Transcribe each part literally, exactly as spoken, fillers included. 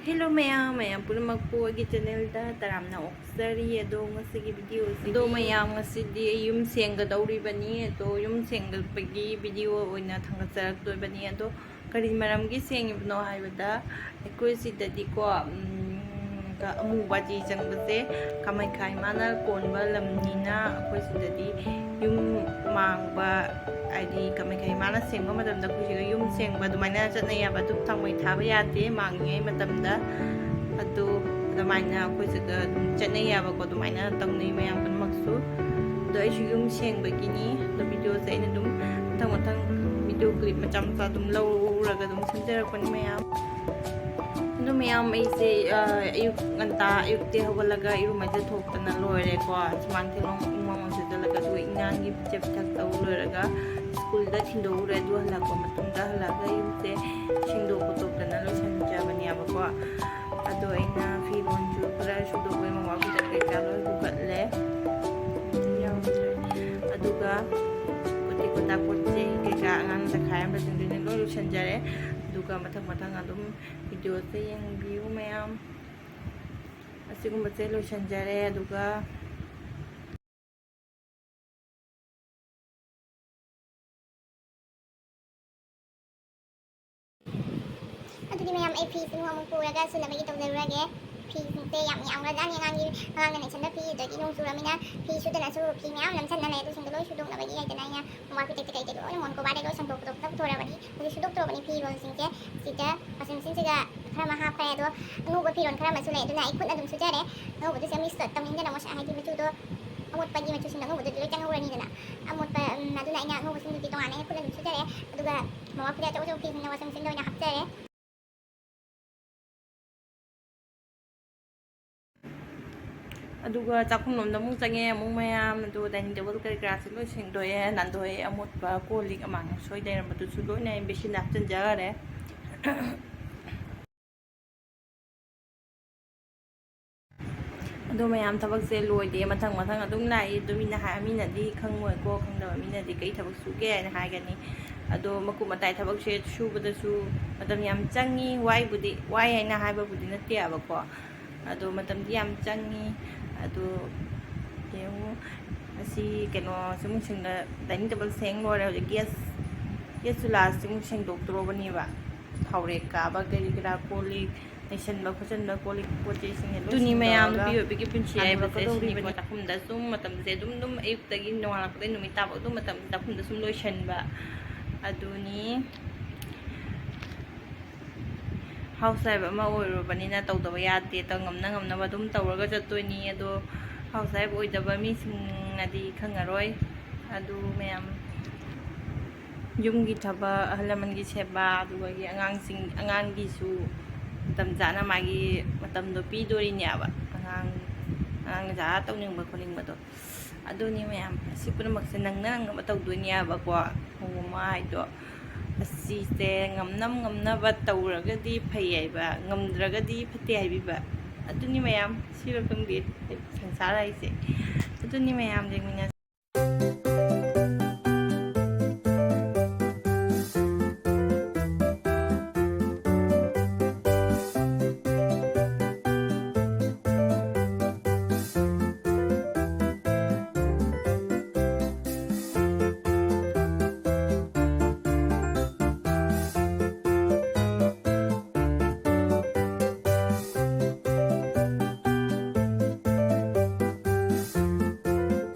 Hello ꯃꯌꯥꯝ, ꯃꯌꯥꯝ ꯄꯨꯝꯅꯃꯛꯄꯨ ꯑꯩꯒꯤ channelꯗ ꯇꯔꯥꯝꯅ ꯑꯣꯛꯆꯔꯤ꯫ ꯑꯗꯣ ꯉꯁꯤꯒꯤ video ꯑꯁꯤꯗꯤ, ꯑꯗꯣ ꯃꯌꯥꯝ, ꯉꯁꯤꯗꯤ ꯑꯩ ꯌꯨꯝ ꯁꯦꯡꯒꯗꯧꯔꯤꯕꯅꯤ꯫ ꯑꯗꯣ ꯌꯨꯝ ꯁꯦꯡꯕꯒꯤ video ꯑꯣꯏꯅ ꯊꯥꯡꯒꯠꯆꯔꯛꯇꯣꯏꯕꯅꯤ꯫ ꯑꯗꯣ ꯀꯔꯤ ꯃꯔꯝꯒꯤ ꯁꯦꯡꯉꯤꯕꯅꯣ ꯍꯥꯏꯕꯗ, ꯑꯩꯈꯣꯏ ꯁꯤꯗꯗꯤꯀꯣ, ꯎꯝ, ꯑꯃꯨꯕ ꯆꯦ ꯆꯪꯕꯁꯦ ꯀꯥꯃꯥꯈ꯭ꯌꯥ ꯏꯃꯥꯅ ꯀꯣꯟꯕ ꯂꯝꯅꯤꯅ, ꯑꯩꯈꯣꯏ ꯁꯤꯗꯗꯤ ꯌꯨꯝ ꯃꯥꯡꯕ, ꯍꯥꯏꯗꯤ ꯀꯥꯃꯥꯈ꯭ꯌꯥ ꯏꯃꯥꯅ ꯁꯦꯡꯕ ꯃꯇꯝꯗ ꯑꯩꯈꯣꯏ ꯁꯤꯗ ꯌꯨꯝ ꯁꯦꯡꯕ ꯑꯗꯨꯃꯥꯏꯅ ꯆꯠꯅꯩꯌꯦꯕ꯫ ꯙꯨꯞ ꯊꯥꯎꯃꯩ ꯊꯥꯕ ꯌꯥꯗꯦ ꯃꯥꯡꯉꯤꯉꯩ ꯃꯇꯝꯗ꯫ ꯑꯗꯣ ꯑꯗꯨꯃꯥꯏꯅ ꯑꯩꯈꯣꯏ ꯁꯤꯗ ꯑꯗꯨꯝ ꯆꯠꯅꯩꯌꯦꯕꯀꯣ, ꯑꯗꯨꯃꯥꯏꯅ ꯇꯧꯅꯩ ꯃꯌꯥꯝ ꯄꯨꯝꯅꯃꯛꯁꯨ꯫ ꯑꯗꯣ ꯑꯩꯁꯨ ꯌꯨꯝ ꯁꯦꯡꯕꯒꯤꯅꯤ꯫ ꯑꯗꯣ videoꯁꯦ ꯑꯩꯅ ꯑꯗꯨꯝ ꯃꯊꯪ ꯃꯊꯪ video clip ꯃꯆꯥ ꯃꯆꯥ ꯑꯗꯨꯝ ꯂꯧꯔꯒ ꯑꯗꯨꯝ ꯁꯦꯝꯖꯔꯛꯄꯅꯤ ꯃꯌꯥꯝ꯫ ꯑꯗꯣ ꯃꯌꯥꯝ, ꯑꯩꯁꯦ, ꯑ, ꯑꯌꯨꯛ ꯉꯟꯇꯥ, ꯑꯌꯨꯛꯇꯤ ꯍꯧꯒꯠꯂꯒ ꯏꯔꯨ ꯃꯥꯏꯊꯖ ꯊꯣꯛꯇꯅ ꯂꯣꯏꯔꯦꯀꯣ꯫ ꯁꯨꯃꯥꯡ ꯇꯤꯂꯣꯡ ꯏꯃꯣꯡ ꯃꯣꯟꯁꯤꯗꯂꯒ, ꯑꯗꯨꯒ ꯏꯉꯥꯡꯒꯤ ꯄꯤꯖ ꯄꯤꯊꯛ ꯇꯧ ꯂꯣꯏꯔꯒ ꯁ꯭ꯀꯨꯜꯗ ꯊꯤꯟꯗꯣꯛꯎꯔꯦ꯫ ꯑꯗꯨ ꯍꯜꯂꯛꯄ ꯃꯇꯨꯡꯗ, ꯍꯜꯂꯛꯑꯒ ꯌꯨꯝꯁꯦ ꯁꯦꯡꯗꯣꯛ ꯈꯣꯠꯇꯣꯛꯇꯅ ꯂꯣꯏꯁꯤꯟꯖꯕꯅꯦꯕꯀꯣ꯫ ꯑꯗꯣ ꯑꯩꯅ ꯐꯤꯔꯣꯟꯁꯨ ꯈꯔ ꯁꯨꯗꯣꯛꯄꯩ ꯃꯃꯥ ꯐꯤꯗꯛ ꯀꯩꯀꯥ ꯂꯣꯏ ꯍꯨꯒꯠꯂꯦ꯫ ꯌꯥꯎꯗ꯭ꯔꯦ꯫ ꯑꯗꯨꯒ ꯀꯣꯇꯤ ꯀꯣꯇꯥ ꯄꯣꯠ ꯆꯩ ꯀꯩꯀꯥ ꯑꯉꯥꯡ ꯆꯈꯥꯏꯔꯝꯕꯁꯤꯡꯗꯨꯅ ꯂꯣꯏ ꯂꯣꯏꯁꯤꯟꯖꯔꯦ꯫ ꯑꯗꯨꯒ ꯃꯊꯪ ꯃꯊꯪ ꯑꯗꯨꯝ videoꯁꯦ ꯌꯦꯡꯕꯤꯌꯨ ꯃꯌꯥꯝ꯫ ꯑꯁꯤꯒꯨꯝꯕꯁꯦ ꯂꯣꯏꯁꯤꯟꯖꯔꯦ꯫ ꯑꯗꯨꯒ ꯑꯗꯨꯗꯤ ꯃꯌꯥꯝ, ꯑꯩ ꯐꯤꯁꯤꯡ ꯑꯃꯨꯛ ꯄꯨꯔꯒ ꯁꯨꯅꯕꯒꯤ ꯇꯧꯖꯔꯨꯔꯒꯦ꯫ ꯐꯤꯁꯤꯡꯁꯦ ꯌꯥꯝ ꯌꯥꯝꯈ꯭ꯔꯖꯥꯠꯅꯤ꯫ ꯑꯉꯥꯡꯒꯤ, ꯑꯉꯥꯡꯅ ꯅꯩꯁꯟꯕ ꯐꯤ, ꯑꯗꯒꯤ ꯅꯣꯡ ꯆꯨꯔꯃꯤꯅ ꯐꯤ ꯁꯨꯗꯅꯁꯨ ꯐꯤ ꯃꯌꯥꯝ ꯅꯝꯁꯟꯅ ꯂꯩ꯫ ꯑꯗꯨꯁꯤꯡꯗꯣ ꯂꯣꯏ ꯁꯨꯗꯣꯛꯅꯕꯒꯤ ꯍꯥꯏꯗꯅ ꯑꯩꯅ ꯃꯣꯝꯄꯥꯛ ꯐꯤꯗꯛꯇ ꯀꯩꯗ ꯂꯣꯏꯅ ꯃꯣꯟ ꯀꯣꯕꯥꯔꯗ ꯂꯣꯏ ꯁꯦꯡꯗꯣꯛ ꯈꯣꯠꯇꯣꯛꯇ ꯄꯨꯊꯣꯔꯕꯅꯤ꯫ ꯍꯧꯖꯤꯛ ꯁꯨꯗꯣꯛꯇꯣꯔꯕꯅꯤ ꯐꯤꯔꯣꯜꯁꯤꯡꯁꯦ꯫ ꯁꯤꯗ washing machineꯁꯤꯗ ꯈꯔ ꯑꯃ ꯍꯥꯞꯈ꯭ꯔꯦ꯫ ꯑꯗꯣ ꯑꯉꯧꯕ ꯐꯤꯔꯣꯜ ꯈꯔ ꯑꯃꯁꯨ ꯂꯩ꯫ ꯑꯗꯨꯅ ꯑꯩ ꯈꯨꯠꯅ ꯑꯗꯨꯝ ꯁꯨꯖꯔꯦ꯫ ꯑꯉꯧꯕꯗꯨꯁꯨ ꯃꯤꯁ ꯇꯧꯅꯤꯡꯗꯅ ꯃꯣꯠꯁ-, ꯍꯥꯏꯗꯤ ꯃꯆꯨꯗꯣ ꯑꯃꯣꯠꯄꯒꯤ ꯃꯆꯨꯁꯤꯡꯗꯣ ꯑꯉꯧꯕꯗꯨꯗꯤ ꯂꯣꯏ ꯆꯪꯍꯧꯔꯅꯤꯗꯅ꯫ ꯑꯃꯣꯠꯄ, ꯎꯝ, ꯑꯗꯨꯅ ꯑꯩꯅ ꯑꯉꯧꯕꯁꯤꯡꯗꯨꯗꯤ ꯇꯣꯉꯥꯟꯅ ꯑꯩꯅ ꯈꯨꯠꯅ ꯑꯗꯨꯝ ꯁꯨꯖꯔꯦ꯫ ꯑꯗꯨꯒ ꯃꯣꯝꯄꯥꯛ ꯐꯤꯗꯛ ꯑꯆꯧ ꯑꯆꯧꯕ ꯐꯤꯁꯤꯡꯅ washing machineꯗ ꯑꯣꯏꯅ ꯍꯥꯞꯆꯔꯦ꯫ ꯑꯗꯨꯒ ꯆꯥꯛꯈꯨꯝ ꯂꯣꯝꯗ ꯑꯃꯨꯛ ꯆꯪꯉꯦ ꯑꯃꯨꯛ ꯃꯌꯥꯝ꯫ ꯑꯗꯨꯒ dining table ꯀꯔꯤ ꯀꯔꯥꯁꯦ ꯂꯣꯏ ꯁꯦꯡꯗꯣꯛꯑꯦ, ꯅꯥꯟꯗꯣꯛꯑꯦ꯫ ꯑꯃꯣꯠꯄ ꯀꯣꯜ ꯂꯤꯛ ꯑꯃꯥꯡ ꯑꯁꯣꯏ ꯂꯩꯔꯝꯕꯗꯨꯁꯨ ꯂꯣꯏꯅ ꯑꯩ ꯕꯦꯁꯤꯟꯗ ꯍꯥꯞꯆꯤꯟꯖꯈꯔꯦ꯫ ꯑꯗꯣ ꯃꯌꯥꯝ, ꯊꯕꯛꯁꯦ ꯂꯣꯏꯗꯦ, ꯃꯊꯪ ꯃꯊꯪ ꯑꯗꯨꯝ ꯂꯥꯛꯏ꯫ ꯑꯗꯨ ꯃꯤꯅ ꯍꯥꯏ-, ꯃꯤꯅꯗꯤ ꯈꯪꯉꯣꯏꯀꯣ, ꯈꯪꯗꯕ ꯃꯤꯅꯗꯤ "ꯀꯩ ꯊꯕꯛ ꯁꯨꯒꯦ?" ꯍꯥꯏꯅ ꯍꯥꯏꯒꯅꯤ꯫ ꯑꯗꯣ ꯃꯀꯨꯞ ꯃꯇꯥꯏ ꯊꯕꯛꯁꯦ ꯁꯨꯕꯗꯁꯨ ꯃꯇꯝ ꯌꯥꯝ ꯆꯪꯉꯤ꯫ ꯋꯥꯏꯕꯨꯗꯤ ꯋꯥꯏ ꯍꯥꯏꯅ ꯍꯥꯏꯕꯕꯨꯗꯤ ꯅꯠꯇꯦꯕꯀꯣ, ꯑꯗꯣ ꯃꯇꯝꯗꯤ ꯌꯥꯝ ꯆꯪꯉꯤ꯫ ꯑꯗꯣ ꯌꯦꯡꯉꯨ, ꯑꯁꯤ ꯀꯩꯅꯣ ꯆꯤꯃꯨꯛꯁꯤꯡꯗ dining table ꯁꯦꯡ ꯂꯣꯏꯔꯦ꯫ ꯍꯧꯖꯤꯛ gas, gas ꯆꯨꯂꯥꯁꯤꯃꯨꯛ ꯁꯦꯡꯗꯣꯛꯇ꯭ꯔꯣꯕꯅꯦꯕ꯫ ꯊꯥꯎꯔꯦꯛ ꯀꯥꯕ ꯀꯔꯤ ꯀꯔꯥ, ꯀꯣꯜ ꯂꯤꯛ ꯂꯩꯁꯟꯕ ꯈꯣꯠꯆꯟꯕ, ꯀꯣꯜ ꯂꯤꯛ ꯄꯣꯠ ꯆꯩꯁꯤꯡꯁꯦ ꯂꯣꯏ ꯑꯗꯨꯅꯤ ꯃꯌꯥꯝ ꯁꯤꯟꯗꯣꯛꯑꯒ ꯅꯨꯄꯤ ꯑꯣꯏꯕꯒꯤ ꯄꯨꯟꯁꯤ ꯍꯥꯏꯕꯁꯦ ꯍꯥꯟꯗꯣꯔꯛꯀꯗꯧꯔꯤꯕꯅꯤ꯫ ꯁꯤꯅꯤꯀꯣ꯫ ꯆꯥꯛꯈꯨꯝꯗ ꯁꯨꯝ ꯃꯇꯝꯁꯦ ꯑꯗꯨꯝ ꯑꯗꯨꯝ ꯑꯌꯨꯛꯇꯒꯤ ꯅꯣꯡꯉꯥꯜꯂꯛꯄꯗꯒꯤ ꯅꯨꯃꯤꯠ ꯇꯥꯕ ꯑꯗꯨꯝ ꯃꯇꯝꯁꯦ ꯆꯥꯛꯈꯨꯝꯗ ꯁꯨꯝ ꯂꯣꯏꯁꯟꯕ꯫ ꯑꯗꯨꯅꯤ꯫ Housewife ꯑꯃ ꯑꯣꯏꯔꯨꯔꯕꯅꯤꯅ ꯇꯧꯗꯕ ꯌꯥꯗꯦ꯫ ꯇꯧ-, ꯉꯝꯅ ꯉꯝꯅꯕ ꯑꯗꯨꯝ ꯇꯧꯔꯒ ꯆꯠꯇꯣꯏꯅꯤ꯫ ꯑꯗꯣ housewife ꯑꯣꯏꯗꯕ ꯃꯤꯁꯤꯡꯅꯗꯤ ꯈꯪꯉꯔꯣꯏ꯫ ꯑꯗꯨ ꯃꯌꯥꯝ ꯌꯨꯝꯒꯤ ꯊꯕꯛ, ꯑꯍꯜ ꯂꯃꯟꯒꯤ ꯁꯦꯕꯥ, ꯑꯗꯨꯗꯒꯤ ꯑꯉꯥꯡꯁꯤꯡ, ꯑꯉꯥꯡꯒꯤꯁꯨ ꯃꯇꯝ ꯆꯥꯅ ꯃꯥꯒꯤ ꯃꯇꯝꯗꯣ ꯄꯤꯗꯣꯔꯤꯅꯦꯕ꯫ ꯑꯉꯥꯡ, ꯑꯉꯥꯡ ꯖꯥ ꯇꯧꯅꯤꯡꯕ ꯈꯣꯠꯅꯤꯡꯕꯗꯣ꯫ ꯑꯗꯨꯅꯤ ꯃꯌꯥꯝ, ꯑꯁꯤ ꯄꯨꯝꯅꯃꯛꯁꯦ ꯅꯪꯅ ꯅꯪꯅꯕ ꯇꯧꯗꯣꯏꯅꯦꯕꯀꯣ꯫ ꯃꯧ ꯑꯃ ꯍꯥꯏꯗꯣ ꯑꯁꯤꯁꯦ ꯉꯝꯅ ꯉꯝꯅꯕ ꯇꯧꯔꯒꯗꯤ ꯐꯩ ꯍꯥꯏꯕ, ꯉꯝꯗ꯭ꯔꯒꯗꯤ ꯐꯠꯇꯦ ꯍꯥꯏꯕꯤꯕ꯫ ꯑꯗꯨꯅꯤ ꯃꯌꯥꯝ, ꯁꯤꯔ ꯈꯪꯗꯦ ꯁꯪꯁꯥꯔ ꯍꯥꯏꯁꯦ꯫ ꯑꯗꯨꯅꯤ ꯃꯌꯥꯝ, ꯌꯦꯡꯃꯤꯟꯅꯁꯤ꯫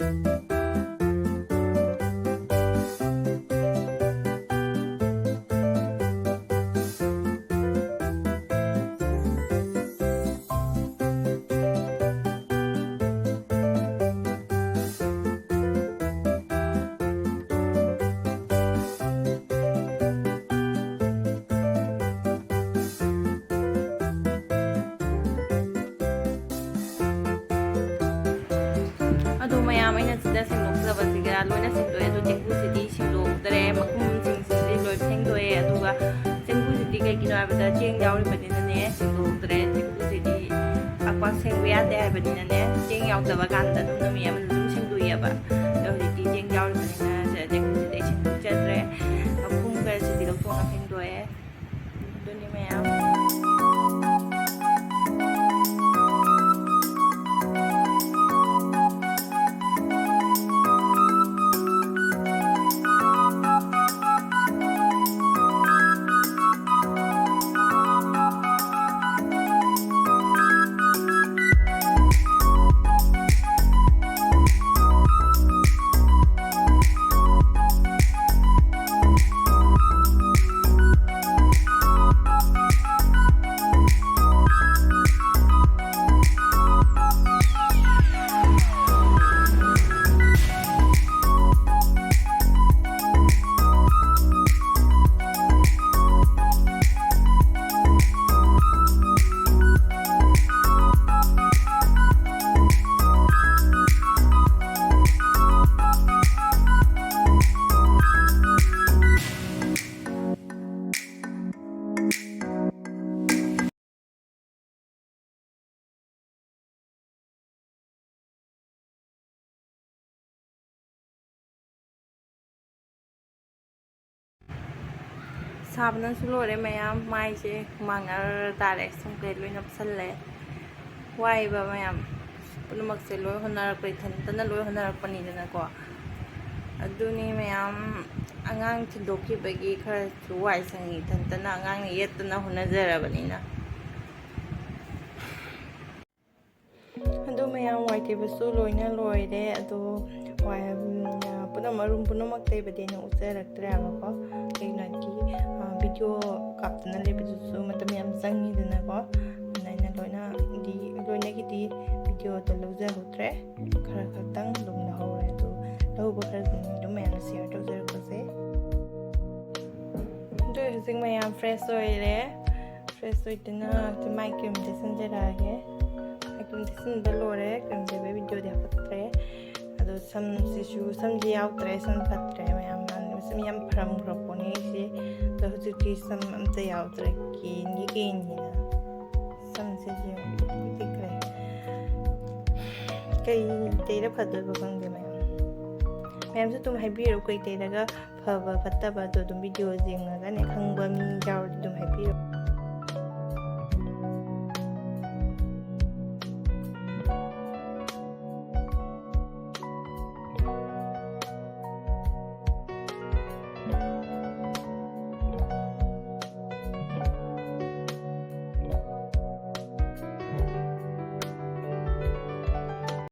ꯑꯗꯣ ꯃꯌꯥꯝ, ꯑꯩꯅ ꯁꯤꯗ ꯁꯦꯡꯗꯣꯛꯆꯕꯁꯤꯒ ꯂꯣꯏꯅ ꯁꯦꯡꯗꯣꯛꯑꯦ꯫ ꯑꯗꯣ ꯆꯦꯡꯀꯨꯁꯤꯗꯤ ꯁꯦꯡꯗꯣꯛꯇ꯭ꯔꯦ, ꯃꯈꯨꯝꯁꯤꯡꯁꯤꯗꯤ ꯂꯣꯏ ꯐꯦꯡꯗꯣꯛꯑꯦ꯫ ꯑꯗꯨꯒ ꯆꯦꯡꯀꯨꯁꯤꯗꯤ ꯀꯩꯒꯤꯅꯣ ꯍꯥꯏꯕꯗ ꯆꯦꯡ ꯌꯥꯎꯔꯤꯕꯅꯤꯅꯅꯦ ꯁꯦꯡꯗꯣꯛꯇ꯭ꯔꯦ꯫ ꯆꯦꯡꯀꯨꯁꯤꯗꯤ ꯄꯥꯛ ꯄꯥꯛ ꯁꯦꯡꯕ ꯌꯥꯗꯦ ꯍꯥꯏꯕꯅꯤꯅꯅꯦ, ꯆꯦꯡ ꯌꯥꯎꯗꯕ ꯀꯥꯟꯗ ꯑꯗꯨꯝ ꯅꯨꯃꯤꯠ ꯑꯃꯗ ꯑꯗꯨꯝ ꯁꯦꯡꯗꯣꯛꯑꯦꯕ꯫ ꯑꯗꯣ ꯍꯧꯖꯤꯛꯇꯤ ꯆꯦꯡ ꯌꯥꯎꯔꯤꯕꯅꯤꯅ ꯆꯦꯡꯀꯨꯁꯤꯗꯤ ꯑꯩ ꯁꯦꯡꯗꯣꯛꯆꯗ꯭ꯔꯦ꯫ ꯁꯥꯕꯅꯁꯨ ꯂꯣꯏꯔꯦ ꯃꯌꯥꯝ, ꯃꯥꯏꯁꯦ ꯍꯨꯃꯥꯡ ꯑꯔ ꯇꯥꯔꯦ, ꯁꯝ ꯀꯩ ꯂꯣꯏꯅ ꯅꯞꯁꯜꯂꯦ꯫ ꯋꯥꯏꯕ ꯃꯌꯥꯝ, ꯄꯨꯝꯅꯃꯛꯁꯦ ꯂꯣꯏ ꯍꯣꯠꯅꯔꯛꯄ, ꯏꯊꯟꯇꯅ ꯂꯣꯏ ꯍꯣꯠꯅꯔꯛꯄꯅꯤꯗꯅꯀꯣ꯫ ꯑꯗꯨꯅꯤ ꯃꯌꯥꯝ, ꯑꯉꯥꯡ ꯊꯤꯟꯗꯣꯛꯈꯤꯕꯒꯤ ꯈꯔꯁꯨ ꯋꯥꯏ ꯁꯪꯉꯤ, ꯏꯊꯟꯇꯅ ꯑꯉꯥꯡꯅ ꯌꯦꯠꯇꯅ ꯍꯣꯠꯅꯖꯔꯕꯅꯤꯅ꯫ ꯑꯗꯨ ꯃꯌꯥꯝ, ꯋꯥꯏ ꯇꯩꯕꯁꯨ ꯂꯣꯏꯅ ꯂꯣꯏꯔꯦ꯫ ꯑꯗꯣ ꯋꯥꯏ, ꯎꯝ, ꯄꯨꯝꯅꯃꯛ, ꯔꯨꯝ ꯄꯨꯝꯅꯃꯛ ꯇꯩꯕꯗꯤ ꯑꯩꯅ ꯎꯠꯆꯔꯛꯇ꯭ꯔꯦꯕꯀꯣ꯫ ꯀꯩꯒꯤꯅꯣ ꯍꯥꯏꯗꯤ, ꯑ, ꯚꯤꯗꯤꯑꯣ ꯀꯥꯞꯇꯅ ꯂꯩꯕꯗꯨꯁꯨ ꯃꯇꯝ ꯌꯥꯝ ꯆꯪꯉꯤꯗꯅꯀꯣ꯫ ꯑꯗꯨꯅ ꯑꯩꯅ ꯂꯣꯏꯅꯗꯤ, ꯂꯣꯏꯅꯒꯤꯗꯤ ꯚꯤꯗꯤꯑꯣꯗꯣ ꯂꯧꯖꯍꯧꯗ꯭ꯔꯦ꯫ ꯈꯔ ꯈꯛꯇꯪ ꯑꯗꯨꯝ ꯂꯧꯍꯧꯔꯦ꯫ ꯑꯗꯣ ꯂꯧꯍꯧꯕ ꯈꯔꯗꯨꯅꯤ ꯑꯗꯨꯝ ꯃꯌꯥꯝꯅ ꯁꯤꯌꯔ ꯇꯧꯖꯔꯛꯄꯁꯦ꯫ ꯑꯗꯨ ꯍꯧꯖꯤꯛ ꯃꯌꯥꯝ ꯐ꯭ꯔꯦꯁ ꯑꯣꯏꯔꯦ꯫ ꯐ꯭ꯔꯦꯁ ꯑꯣꯏꯗꯅ ꯍꯧꯖꯤꯛ ꯃꯥꯏ ꯀ꯭ꯔꯤꯝ ꯇꯩꯁꯤꯟꯖꯔꯛꯑꯒꯦ꯫ ꯃꯥꯏ ꯀ꯭ꯔꯤꯝ ꯇꯩꯁꯤꯟꯕ ꯂꯣꯏꯔꯦ꯫ ꯀ꯭ꯔꯤꯝ ꯇꯩꯕ ꯚꯤꯗꯤꯑꯣꯗꯤ ꯍꯥꯞꯀꯠꯇ꯭ꯔꯦ꯫ ꯑꯗꯣ ꯁꯝꯁꯤꯁꯨ, ꯁꯝꯁꯦ ꯌꯥꯎꯗ꯭ꯔꯦ, ꯁꯝ ꯐꯠꯇ꯭ꯔꯦ ꯃꯌꯥꯝ꯫ ꯍꯥꯟꯅ ꯁꯝ ꯌꯥꯝ ꯐꯔꯝꯈ꯭ꯔ ꯄꯣꯠꯅꯤ ꯑꯩꯁꯦ꯫ ꯑꯗꯣ ꯍꯧꯖꯤꯛꯇꯤ ꯁꯝ ꯑꯝꯇ ꯌꯥꯎꯗ꯭ꯔꯦ꯫ ꯀꯦꯟꯒꯤ ꯀꯦꯟꯒꯤꯅ ꯁꯝꯁꯦ ꯌꯦꯡꯉꯨ, ꯄꯤꯛꯈ꯭ꯔꯦ꯫ ꯀꯩ ꯇꯩꯔ ꯐꯗꯣꯏꯕ ꯈꯪꯗꯦ ꯃꯌꯥꯝ꯫ ꯃꯌꯥꯝꯁꯨ ꯑꯗꯨꯝ ꯍꯥꯏꯕꯤꯔꯣ, ꯀꯩ ꯇꯩꯔꯒ ꯐꯕ ꯐꯠꯇꯕꯗꯣ ꯑꯗꯨꯝ ꯚꯤꯗꯤꯑꯣ ꯌꯦꯡꯉꯒꯅꯦ, ꯈꯪꯕ ꯃꯤ ꯌꯥꯎꯔꯗꯤ ꯑꯗꯨꯝ ꯍꯥꯏꯕꯤꯔꯣ꯫